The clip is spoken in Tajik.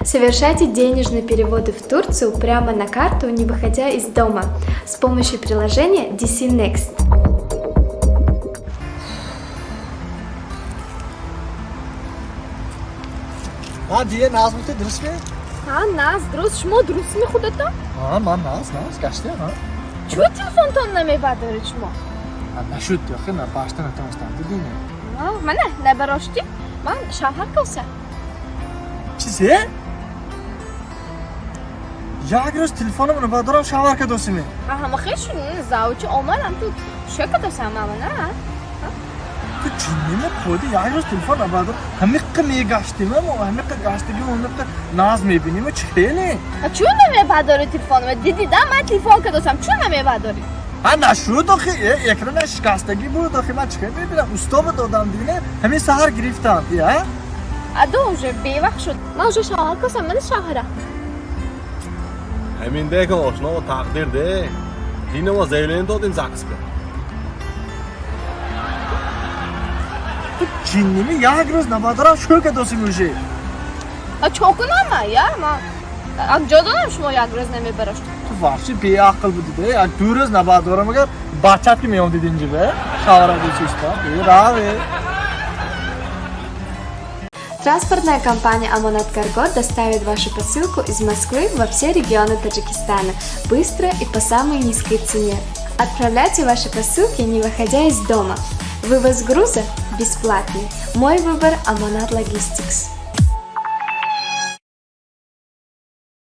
Совершайте денежные переводы в Турцию прямо на карту, не выходя из дома, с помощью приложения DC Next. Ҳа, дия наз бути, дуруст ме? Ҳа, наз, дуруст. Шумо дурустми худатон? Ҳа, ман наз, наз гаштиям, ҳа. Чӯ телефонтон намебардоред шумо? Нашуд, ёхи, на башта натавонистам, дидине. Мана, набароштӣ, ман шавҳар кавса. Чизе? Як рӯз телефонам набардорам, шавҳар кадосиме? Ҳама хел шуд, завучи омадам, ту шо кадосам мана. Ту ҷиннима коди, як рӯз телефон набардор, ҳамиққа мегаштима, мо ҳамиққа гаштагим, ҳамиққа наз мебинима, чӣ хеле? Чӯ намебардори телефонама? Дидӣ да, ман телефон кадосам, чӯ намебардорӣ? Ҳа, нашуд охи, экрана шикастагӣ буд охи, ман чӣ хел мебинам? Устоба додам, дидине, ҳамин саҳар гирифтам, я. Адо, уже бевақт шуд, ман уже шавҳар касам, мана шавҳара. Ҳамин декон ошно тақдир де. Дина мо заявление додем ЗАГС бе. Ту ҷинними, як рӯз набардорам, шӯ кадосим уже? А чо кунам ман, я? Ман ак ҷо донам, шумо як рӯз намебарошт. Ту вообще беақл будӣ де, як ду рӯз набардорам, агар бачат ки меомдид инҷа бе, шавҳара дучиста, раве. Транспортная компания «Амонат Карго» доставит вашу посылку из Москвы во все регионы Таджикистана быстро и по самой низкой цене. Отправляйте ваши посылки, не выходя из дома. Вывоз груза бесплатный. Мой выбор – «Амонат Логистикс».